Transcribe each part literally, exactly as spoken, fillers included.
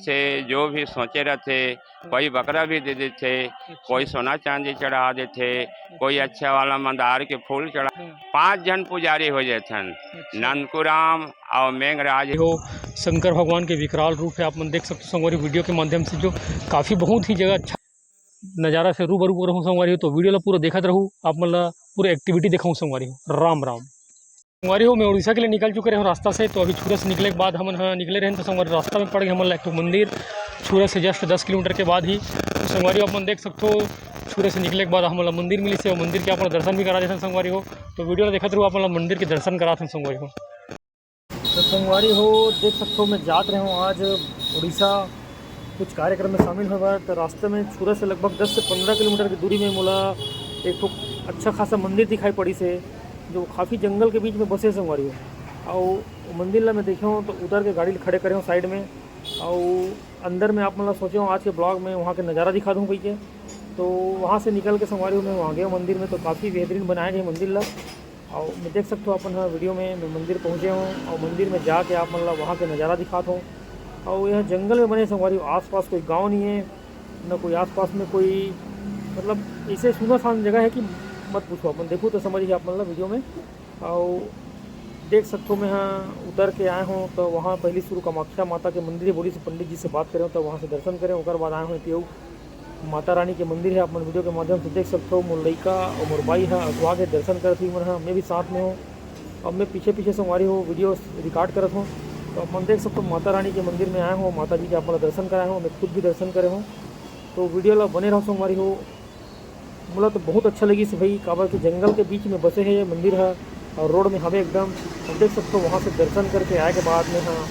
थे, जो भी सोचे रहथे, कोई बकरा भी दे देथे, कोई सोना चांदी चढ़ा देथे, कोई अच्छा वाला मंदार के फूल चढ़ा, पांच झन पुजारी हो जाथन, अच्छा। नंदकुराम और मेंगराज। हो शंकर भगवान के विकराल रूप है, आप मन देख सकते हो संगवारी वीडियो के माध्यम से, जो काफ़ी बहुत ही जगह अच्छा नज़ारा से रूबरू रहूँ संगवारी हो। तो वीडियो ला पूरा देखत रहू, आप मन ला पूरा एक्टिविटी दिखाऊँ संगवारी हो। राम राम। संगवारी हो, मैं उड़ीसा के लिए निकल चुके रहे हूँ रास्ता से। तो अभी छुरा से निकले के बाद हमन ह निकले रहे तो संगवारी, रास्ता में पड़ गए हमन ला एक ठो मंदिर, छुरा से जस्ट दस किलोमीटर के बाद ही। तो संगवारी हो, आप मन देख सकते हो, छुरा से निकले के बाद हमन ला मंदिर मिलिस हे, मंदिर के अपन दर्शन भी करा देथन संगवारी हो। तो वीडियो ला देखत रहू, आप मन ला मंदिर के दर्शन कराथन संगवारी हो। तो संगवारी हो, देख सकते हो, मैं जात रहे हूँ आज उड़ीसा कुछ कार्यक्रम में शामिल होए बर। तो रास्ते में छुरा से लगभग दस से पंद्रह किलोमीटर की दूरी में मोला एक ठो अच्छा खासा मंदिर दिखाई पड़िस हे, जो काफ़ी जंगल के बीच में बसे हे संगवारी हो। और मंदिर ला मैं देखे हूँ तो उतर के गाड़ी खड़े करे हूँ साइड में, और अंदर में आप मन ला सोचे हूँ आज के ब्लॉग में वहाँ के नज़ारा दिखा दूँ कहिके। तो वहाँ से निकल के संगवारी हो, मैं वहाँ गए मंदिर में, तो काफ़ी बेहतरीन बनाए गए मंदिर ला। और मैं देख सकते हो अपन ह वीडियो में, मैं मंदिर पहुँचे हूँ और मंदिर में जाके आप मन ला वहाँ के नज़ारा दिखात हूँ। और यह जंगल में बने संगवारी हो, आसपास कोई गांव नहीं है, न कोई आसपास में कोई, मतलब, ऐसे सुनसान जगह है कि मत पूछो। अपन देखो तो समझ ही आप मन ला वीडियो में। और देख सकते हो, मैं हाँ उतर के आए हूँ तो वहाँ पहली शुरू कामाख्या माता के मंदिर है, बोली से पंडित जी से बात करें तो वहाँ से दर्शन करें, ओकर बाद आए हूँ एती अउ माता रानी के मंदिर है, आप मन वीडियो के माध्यम से देख सकते हो। मोर लइका और मोर बाई ह अगवा के दर्शन करत हुई मन ह, मैं भी साथ में हूँ। अब मैं पीछे पीछे संगवारी हो वीडियो रिकॉर्ड करत हूँ, तो आप मन देख सकते हो माता रानी के मंदिर में आए हूँ, माता जी के आप मन ला दर्शन कराए हूँ, मैं खुद भी दर्शन करे हूँ। तो वीडियो ला बने रहो संगवारी हो। मोला तो बहुत अच्छा लगिस भाई, काबर के जंगल के बीच में बसे है ये मंदिर है और रोड में हवे एकदम। आप देख सकते हो वहाँ से दर्शन करके आए के बाद में हाँ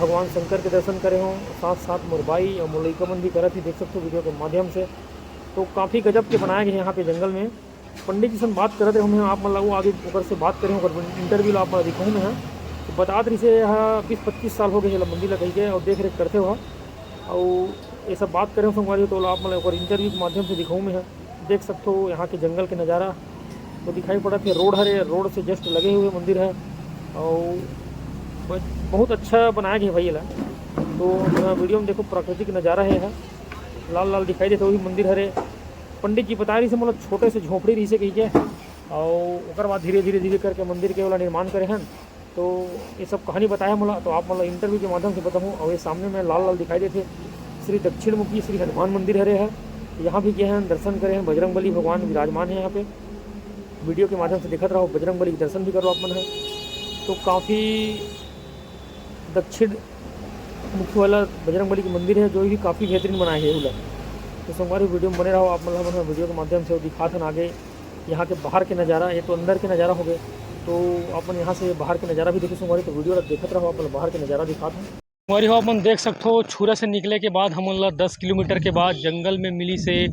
भगवान शंकर के दर्शन करे हूँ, साथ साथ मोर बाई और मोर लइका मन भी करत ही, देख सकते हो वीडियो के माध्यम से। तो काफ़ी गजब के बनाए गए हैं यहाँ पे जंगल में। पंडित जी से बात करत रहे हूँ मैं, आप मन ला वो आगे ओकर से बात करे हूँ, ओकर इंटरव्यू ला आप मन ला दिखाऊँ मैं हाँ। तो बतात रहिस हे, हाँ, बीस पच्चीस साल हो गए हे ला मंदिर ला कहिके और देख रेख करथे वहाँ। और ये सब बात करे हूँ संगवारी हो, तो आप मन ला ओकर इंटरव्यू के माध्यम से दिखाऊँ मैं हाँ। देख सकते हो यहाँ के जंगल के नज़ारा तो दिखाई पड़त हे, रोड हरे, रोड से जस्ट लगे हुए मंदिर है और ब-, बहुत अच्छा बनाया गया भाई ये ला। तो वीडियो में देखो प्राकृतिक नज़ारा है, है लाल लाल दिखाई देते वही मंदिर हरे। पंडित जी बता रही से मतलब छोटे से झोपड़ी रही से कही के, और ओकर बाद धीरे धीरे धीरे करके मंदिर के वाला निर्माण करे हैं। तो ये सब कहानी बताया मोला, तो आप मतलब इंटरव्यू के माध्यम से बताऊँ। और ये सामने में लाल लाल दिखाई देते श्री दक्षिण मुखी श्री हनुमान मंदिर हरे है, यहाँ भी गए हैं, दर्शन करे हैं, बजरंग बली भगवान विराजमान है यहाँ पे। वीडियो के माध्यम से दिखत रहो, बजरंग बली के दर्शन भी करो आप मन है। तो काफ़ी दक्षिण मुखी वाला बजरंग बली के मंदिर है, जो भी काफ़ी बेहतरीन बनाए है उला। तो संगवारी वीडियो में बने रहो, आप मतलब वीडियो के माध्यम से दिखात हन आगे यहाँ के बाहर के नज़ारा, ये तो अंदर के नज़ारा हो गए। तो अपन यहाँ से बाहर के नज़ारा भी देखो संगवारी, तो वीडियो ला देखत रहो, आप बाहर के नज़ारा दिखात हन। संगवारी हो, अपन देख सकते हो छुरा से निकले के बाद हमन ला दस किलोमीटर के बाद जंगल में मिलिस हे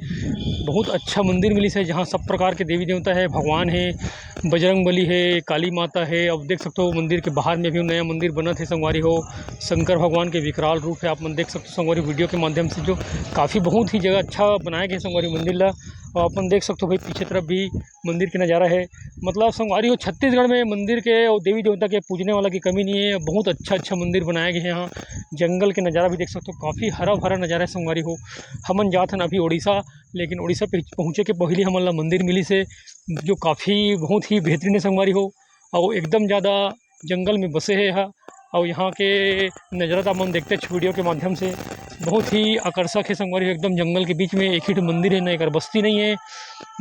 बहुत अच्छा मंदिर मिलिस हे, जहाँ सब प्रकार के देवी देवता है, भगवान है, बजरंग बली है, काली माता है। अब देख सकते हो मंदिर के बाहर में भी नया मंदिर बनत है संगवारी हो। शंकर भगवान के विकराल रूप है, आप मन देख सकते हो संगवारी वीडियो के माध्यम से, जो काफ़ी बहुत ही जगह अच्छा बनाए गए संगवारी मंदिर ला। और अपन देख सकते हो भाई पीछे तरफ भी मंदिर के नज़ारा है। मतलब संगवारी हो, छत्तीसगढ़ में मंदिर के और देवी देवता के पूजने वाला की कमी नहीं है। बहुत अच्छा अच्छा मंदिर बनाए गए हैं यहाँ। जंगल के नज़ारा भी देख सकते हो, काफ़ी हरा भरा नज़ारा है संगवारी हो। हमन जात हन अभी उड़ीसा, लेकिन उड़ीसा पे पहुँचे के पहले हमन ला मंदिर मिलिस हे, जो काफ़ी बहुत ही बेहतरीन है संगवारी हो। और एकदम ज़्यादा जंगल में बसे हे हा। और यहाँ के नज़ारा तो आप मन देखते वीडियो के माध्यम से, बहुत ही आकर्षक है संगवारी हो। एकदम जंगल के बीच में एक ही ठो मंदिर है, न एकर बस्ती नहीं है,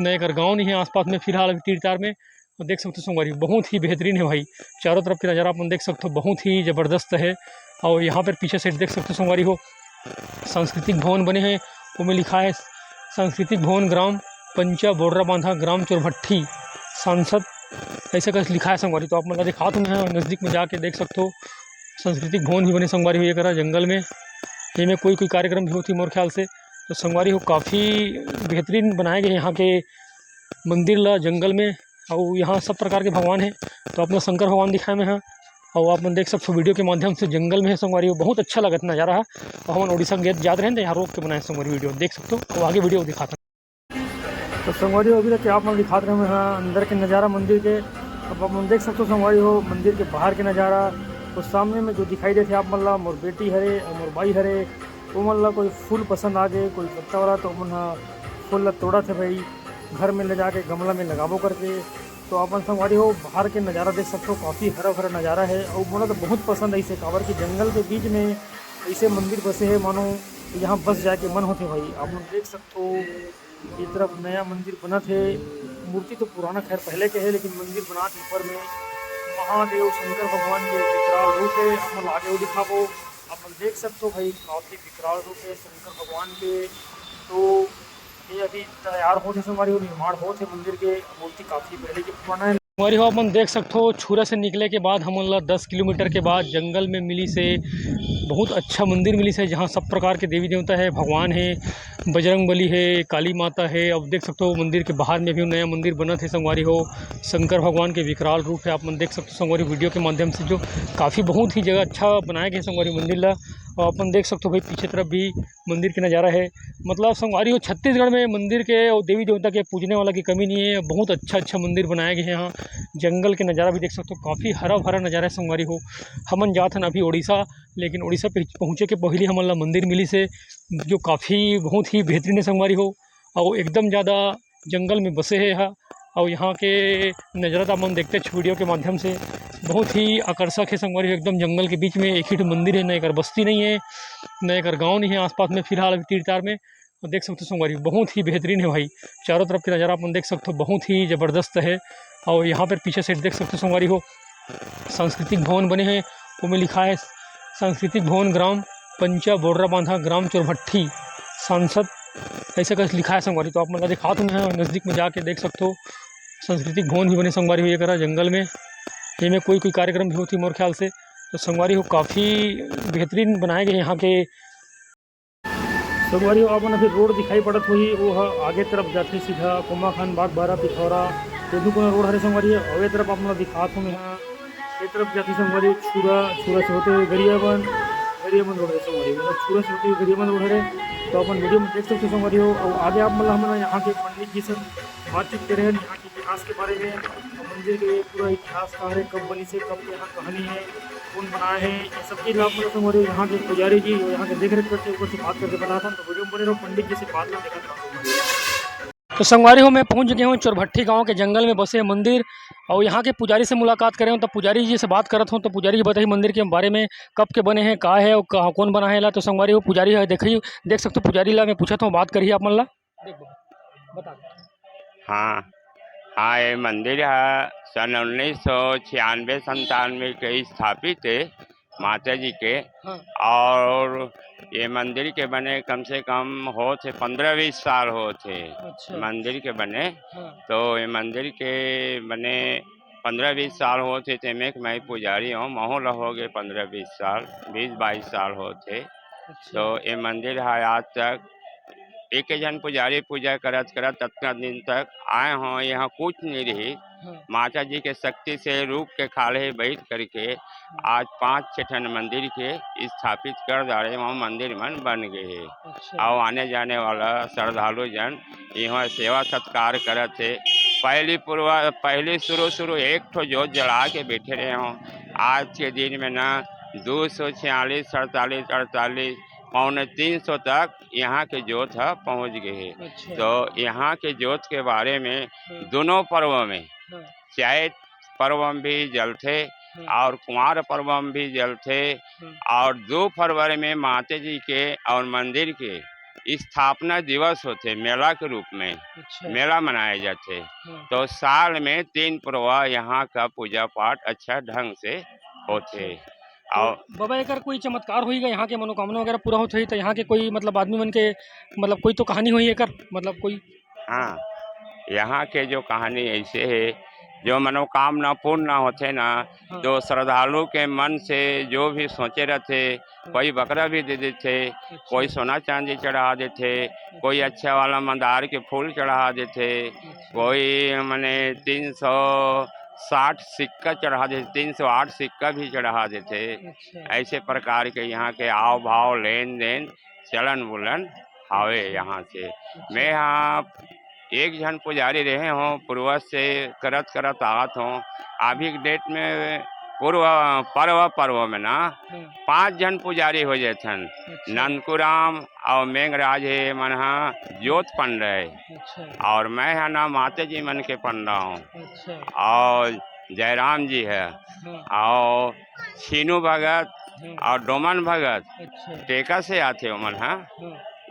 न एकर गांव नहीं है आसपास में फिलहाल अभी तीर तार में। तो देख सकते हो संगवारी, बहुत ही बेहतरीन है भाई। चारों तरफ के नज़ारा अपन देख सकते हो, बहुत ही ज़बरदस्त है। और यहाँ पर पीछे साइड देख सकते हो संगवारी हो, सांस्कृतिक भवन बने हैं, ओमे लिखा है सांस्कृतिक भवन ग्राम पंचा बोडरा बांधा ग्राम चोरभट्ठी सांसद, ऐसे कर लिखा है संगवारी। तो आप मन ला दिखात हूँ मैं, नज़दीक में जाके देख सकते हो। सांस्कृतिक भवन भी बने संगवारी हो ये करा जंगल में, ये में कोई कोई कार्यक्रम भी होती मोर ख्याल से। तो संगवारी हो, काफ़ी बेहतरीन बनाए गए यहाँ के मंदिर ला जंगल में। और यहाँ सब प्रकार के भगवान है। तो अपना शंकर भगवान दिखाए में है। और आप मन देख सकते हो वीडियो के माध्यम से जंगल में है संगवारी हो, बहुत अच्छा लगत नज़ारा है। और हमन उड़ीसा में जात रहे तो यहाँ रोक के बनाए संगवारी वीडियो देख सकते हो। और आगे वीडियो दिखाता हूँ। तो संगवारी हो, अभी तक आप मन दिखात रहे हैं हाँ अंदर के नज़ारा मंदिर के। अब आप मन देख सकते हो संगवारी हो मंदिर के बाहर के नज़ारा। तो सामने में जो दिखाई देते आप मन ला मोर बेटी हरे और मोर बाई हरे, ओमन ला कोई फूल पसंद आ गे, कोई पत्ता वाला, तो ओमन ह फूल ला तोड़त हे भाई, घर में ले जाके गमला में लगाबो करके। तो अपन संगवारी हो, बाहर के नज़ारा देख सकथो, काफ़ी हरा भरा नज़ारा है। और मोला तो बहुत पसंद है इसे, काबर कि जंगल के बीच में ऐसे मंदिर बसे है, मानो यहाँ बस जाके मन होथे भाई। आप लोग देख सकथो, ये तरफ नया मंदिर बनत हे। मूर्ति तो पुराना, खैर, पहले के है, लेकिन मंदिर बनात ऊपर में महादेव शंकर भगवान के विकराल रूप है। आप मन आगे वो दिखाबो, आप मन देख सकथो भाई, काफ़ी विकराल रूप है शंकर भगवान के। तो ये अभी तैयार होत हे संगवारी हो, निर्माण होत हे मंदिर के। मूर्ति काफ़ी पहले के पुराना है। संगवारी हो, अपन देख सकथो, छुरा से निकले के बाद हमन ला दस किलोमीटर के बाद जंगल में मिलिस हे बहुत अच्छा मंदिर मिलिस हे, जहाँ सब प्रकार के देवी देवता है, भगवान है, बजरंग बली है, काली माता है। अब देख सकथो, मंदिर के बाहर में भी नया मंदिर बनत हे संगवारी हो। शंकर भगवान के विकराल रूप है, आप मन देख सकथो संगवारी, वीडियो के माध्यम से जो काफ़ी बहुत ही जगह अच्छा बनाए गए संगवारी मंदिर ला। और अपन देख सकथो भाई, पीछे तरफ भी मंदिर के नज़ारा है। मतलब संगवारी हो, छत्तीसगढ़ में मंदिर के और देवी देवता के पूजने वाला की कमी नहीं है। बहुत अच्छा अच्छा मंदिर बनाए गए हैं यहाँ। जंगल के नज़ारा भी देख सकथो, काफ़ी हरा भरा नज़ारा है संगवारी हो। हमन जात हन अभी उड़ीसा, लेकिन उड़ीसा पे पहुँचे के पहले हमन ला मंदिर मिलिस हे, जो काफ़ी बहुत ही बेहतरीन है संगवारी हो। और एकदम ज़्यादा जंगल में बसे हे हा। और यहाँ के नज़ारा तो आप मन देखते वीडियो के माध्यम से, बहुत ही आकर्षक है संगवारी हो। एकदम जंगल के बीच में एक ही ठो मंदिर है, न एकर बस्ती नहीं है, न एकर गांव नहीं है आसपास में फिलहाल अभी तीर तार में। तो देख सकते हो संगवारी, बहुत ही बेहतरीन है भाई। चारों तरफ के नज़ारा अपन देख सकते हो, बहुत ही ज़बरदस्त है। और यहाँ पर पीछे से देख सकते हो संगवारी हो, सांस्कृतिक भवन बने हैं, ओमे लिखा है सांस्कृतिक भवन ग्राम पंचा बोर्रा बांधा ग्राम चोरभट्ठी सांसद, ऐसे करके लिखा है संगवारी। तो आप मन ला दिखात हूँ मैं, नज़दीक में जाके देख सकते हो, सांस्कृतिक भवन भी बने संगवारी हो ये करा जंगल में। ये में कोई कोई कार्यक्रम भी होती मोर ख्याल से। तो संगवारी हो, काफ़ी बेहतरीन बनाए गए यहाँ के। संगवारी हो, आप मन ला फिर रोड दिखाई पड़त होही, वो ह आगे तरफ जाथे सीधा कोमाखान, बागबारा, पिथौरा, तेंदूपना रोड हरे संगवारी हो। और ये तरफ आप मन ला दिखात हूँ मैं, ये तरफ जाथे संगवारी हो छुरा, छुरा से होते हुए गरियाबंद, गरियाबंद रोड हरे संगवारी हो, मतलब छुरा से होते हुए गरियाबंद रोड हरे। तो अपन वीडियो में देख सकते हो संगवारी हो। और आगे आप मन ला हमन यहाँ के पंडित जी से बातचीत करे हैं, यहाँ के इतिहास के बारे में, मंदिर के पूरा इतिहास का हरे, कब बनी से, कब के यहाँ कहानी है, कौन बनाया है, ये सब चीज आप मन ला संगवारी हो, यहाँ के पुजारी जी, यहाँ के देख रेख करते, ऊपर से बात करके बताथन। तो वीडियो में बने रहो, पंडित जी से बात करके बताथन। तो संगवारी हो, मैं पहुंच गया हूँ चोरभट्ठी गांव के जंगल में बसे मंदिर, और यहाँ के पुजारी से मुलाकात करे हूँ। तो पुजारी जी से बात करत हूँ, तो पुजारी जी बताही मंदिर के बारे में, कब के बने हैं, का है और कहाँ, कौन बना है ला। तो संगवारी हो, पुजारी है, देखिए, देख सकते हो, पुजारी ला मैं पूछत हूँ, बात करिए आप मन ला। देख बबा, बता। हाँ, हाँ, ये मंदिर है सन उन्नीस सौ छियानवे संतानवे के स्थापित है माता जी के। हाँ। और ये मंदिर के बने कम से कम होत हे पंद्रह बीस साल होत हे। अच्छा। मंदिर के बने। हाँ। तो ये मंदिर के बने पंद्रह बीस साल होत हे, तेमे के मैं पुजारी हूँ, महू ला हो गए पंद्रह बीस साल, बीस बाईस साल होत हे। अच्छा। तो ये मंदिर है आज तक एक झन पुजारी पूजा करत करत अतना दिन तक आए हों, यहाँ कुछ नहीं रही। हाँ। माता जी के शक्ति से रूख के खाल्हे बैठ करके हाँ। आज पाँच छः ठन मंदिर के स्थापित कर डारे, वहाँ मंदिर मन बन गए हे। अच्छा। और आने जाने वाला श्रद्धालु जन यहाँ सेवा सत्कार करत हे। पहली पूर्वा-, पहली शुरू शुरू एक ठो जोत जला के बैठे रहे हों। आज के दिन में ना दो सौ छियालीस, सड़तालीस, अड़तालीस, पौने तीन सौ तक यहाँ के जोत ह पहुँच गए हे। अच्छा। तो यहाँ के जोत के बारे में हाँ। दोनों पर्व में, हाँ। चैत पर्व में भी जलथे हाँ। और कुंवार पर्व में भी जलथे हाँ। और दो फरवरी में माता जी के और मंदिर के स्थापना दिवस होथे, मेला के रूप में अच्छा। मेला मनाए जाथे। हाँ। तो साल में तीन पर्व यहाँ का पूजा पाठ अच्छा ढंग से होथे। अच्छा। तो और बबा, एकर कोई चमत्कार होही गा, यहाँ के मनोकामना वगैरह पूरा होत होही, तो यहाँ के कोई, मतलब, आदमी मन के, मतलब, कोई तो कहानी होही एकर, मतलब, कोई? हाँ, यहाँ के जो कहानी ऐसे हे, जो मनोकामना पूर्ण होथे ना, हाँ। तो श्रद्धालु के मन से जो भी सोचे रहथे, हाँ। कोई बकरा भी दे देथे, अच्छा। कोई सोना चांदी चढ़ा देथे, कोई अच्छा। अच्छा वाला मंदार के फूल चढ़ा देथे, अच्छा। कोई मने तीन सौ साठ सिक्का चढ़ा देथे, तीन सौ आठ सिक्का भी चढ़ा देथे। अच्छा। ऐसे प्रकार के यहाँ के आव भाव, लेन देन, चलन बुलन हावे यहाँ से। अच्छा। मैं यहाँ एक झन पुजारी रहे हों, पूर्वज से करत करत आवत हों। अभी के डेट में पूर्व पर्व, पर्व में ना हाँ। पांच झन पुजारी हो जाथन। अच्छा। नंदकुराम अउ मेघराज हे, मन ह जोत पंडा हे। अच्छा। और मैं ह ना माता जी मन के पंडा हूँ। अच्छा। और जयराम जी है। हाँ। और छीनू भगत हाँ। और डोमन भगत अच्छा। टेका से आथे ओमन ह। हाँ।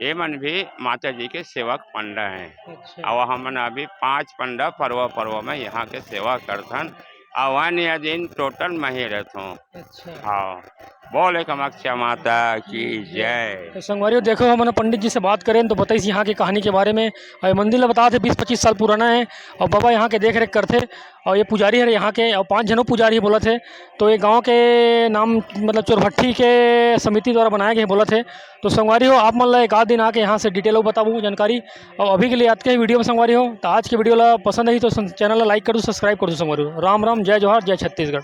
ये मन भी माता जी के सेवक पंडा हैं। अच्छा। और हमन अभी पांच पंडा पर्व पर्व में यहाँ के सेवा करथन। और अन्य दिन टोटल मैं ही रहथों। अच्छा। हाँ। बोले कामाख्या माता की जय। तो संगवारी हो, देखो, हमन पंडित जी से बात करेन तो बताइस यहाँ के कहानी के बारे में। और ये मंदिर ला बतात हे बीस पच्चीस साल पुराना है और बाबा यहाँ के देख रेख करथे। और ये पुजारी हरे यहाँ के, और पाँच झनो पुजारी बोलत हे। तो ये गांव के नाम, मतलब, चोरभट्टी के समिति द्वारा बनाए गए बोलत हे। तो संगवारी हो, आप मन ला एक आध दिन आके यहाँ से detail अउ बताबो जानकारी। और अभी के लिए अतके ही video में संगवारी हो। तो आज के video ला पसंद आही तो सं-, channel ला like कर दो, subscribe कर दो संगवारी हो। राम राम, जय जोहार, जय छत्तीसगढ़।